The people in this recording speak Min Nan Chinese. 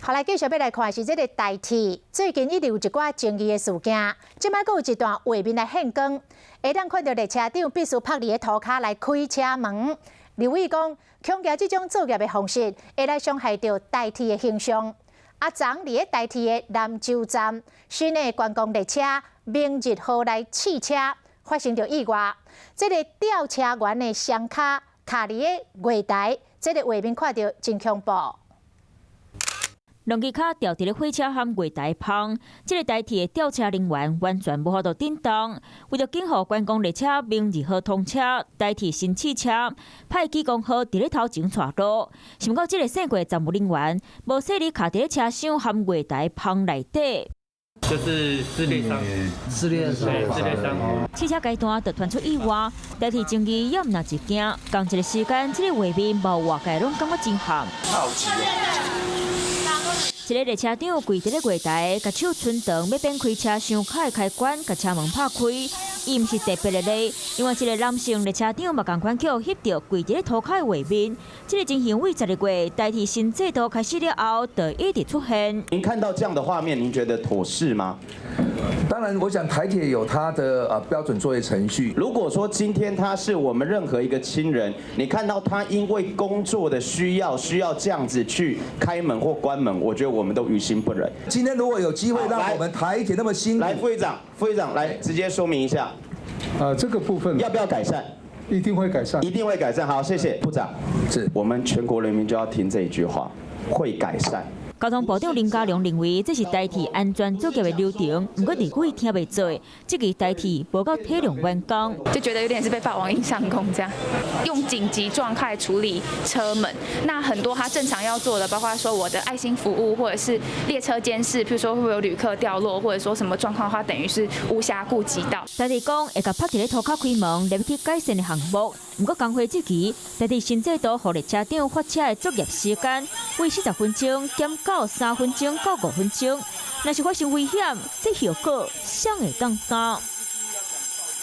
好來，繼續欲來看是這个台鐵，最近一直有一寡爭議的事件，這擺閣有一段畫面來現光，會當看著列車長必須拍佇咧塗跤來開車門。立委講，恐驚這種作業的方式會來傷害著台鐵的形象。啊，昨佇咧台鐵的南州站，新的觀光列車明日號來試車，發生著意外。這个吊車員的雙跤卡佇咧月台，這个畫面看著真恐怖。兩支跤吊佇咧火車和月台旁，這个台鐵的吊車人員完全無法度振動。為著緊予觀光列車明日號通車，台鐵先試車，派機工號佇咧頭前帶路。想毋過這个姓郭的站務人員無細膩卡佇咧車廂和月台旁內底。就是撕裂傷，撕裂傷，撕裂傷。試車階段就傳出意外，台鐵爭議猶毋若一件，仝一个時間，這个畫面無外界攏感覺真譀。好奇哦。一个列車長跪佇咧月台，共手伸長，欲變開車廂跤的開關，共車門拍開。伊毋是特別的例，因為一个男性列車長嘛仝款予翕著跪佇咧塗跤的畫面。這个情形對12月台鐵新制度開始了後，就一直出現。您看到這樣的畫面，您覺得妥適嗎？當然，我想台鐵有它的標準作業程序。如果說今天他是我們任何一個親人，你看到他因為工作的需要，需要這樣子去開門或關門，我覺得我們都於心不忍。今天如果有機會讓我們台鐵那麼辛苦，來，副議長，副議長來直接說明一下。這個部分要不要改善？一定會改善，一定會改善。好，謝謝部長。是我們全國人民就要聽這一句話，會改善。交通部長林佳龍認為這是台鐵安全作業的流程，毋過立委聽袂做，這個台鐵無夠體諒員工，就覺得有點是被霸王硬上弓這樣，用緊急狀態處理車門。那很多他正常要做的，包括說我的愛心服務，或者是列車監視，譬如說會不會有旅客掉落，或者說什麼狀況的話，等於是無暇顧及到。台鐵講會共拍佇咧塗跤開門，入去改善的項目。毋過工會質疑，台鐵新制度予列車長發車的作業時間為40分鐘減到3分鐘到5分鐘，若是發生危險，這後果誰會當擔？